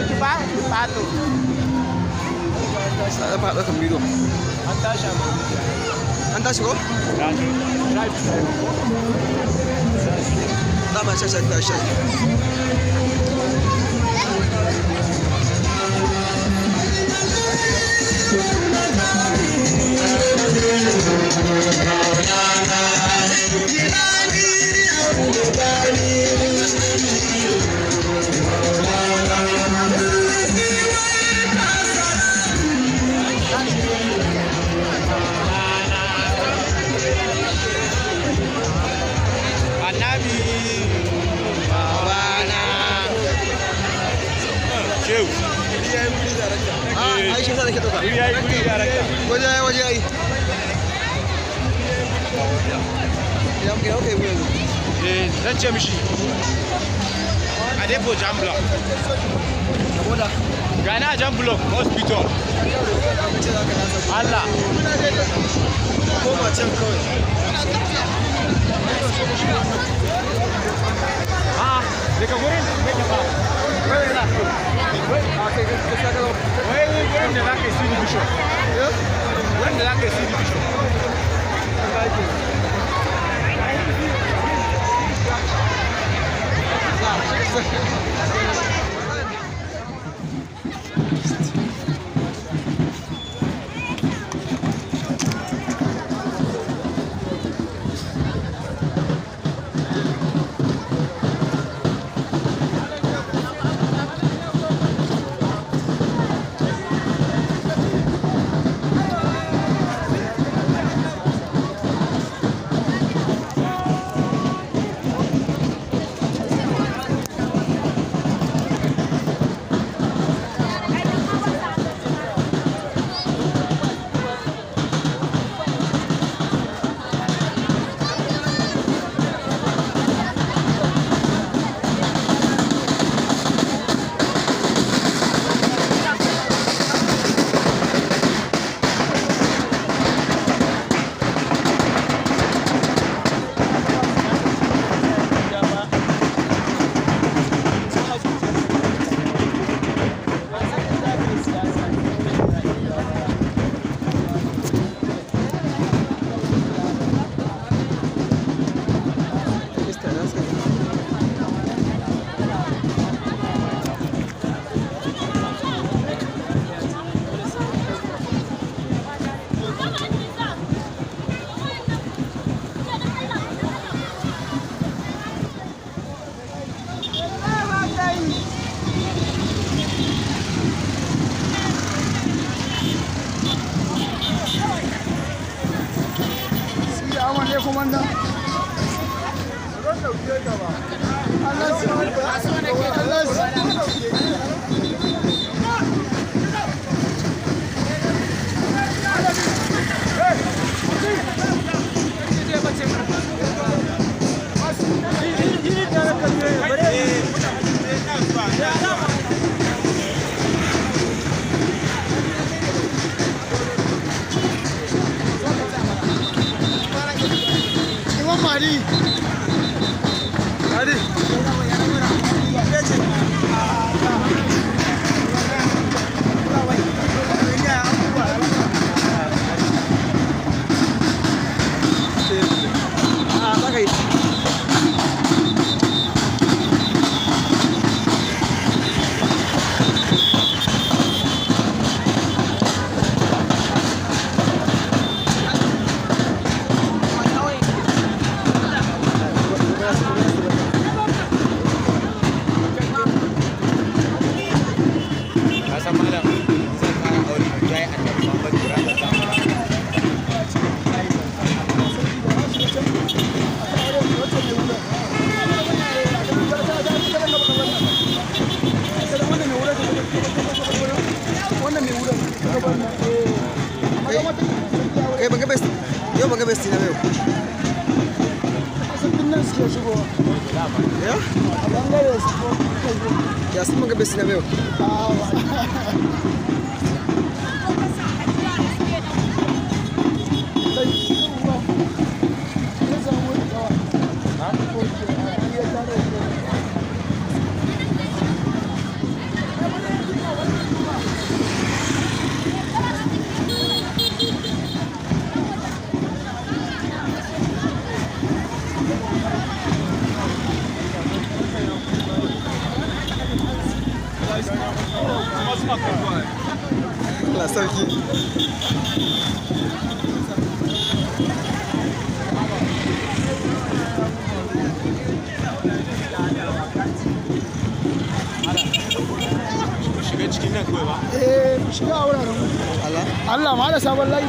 Ɗauki ba fato. Sa fa ɗaukan bidiyo. An tashi a An tashi ko? Dama sha sha sha sha. Annabi babana. Shehu. Ah, ai shi sa nake ɗauka. Wuri yayi guri darakta. Waje ai waje ai. Ina ina kai mu yanzu. Eh, zan ce mishi. A depo Jam Block. Saboda Gani a Jam Block Hospital. ce za ka nasa. Allah. Koma can kawai. Ah, daga gurin kake ba. A kai gaskiya ka zo. Wai gurin da za ka yi CD Bishop. Gurin da za ka yi CD Bishop. Mista na suka. Imam Mahdi. Hadi. Ah, za ka yi. Ka san malam zan kara aure ya yi Annabi Muhammad Ibrahim ta. Kai ban ga best. Yau ban ga best na yau. Ya? Ya sun ban ga best na yau. Kuma suna kallo a Allah sarki. Shiga cikin nan kawai ba. Eh, shiga a wuraren. Allah. Allah ma da sabon layi.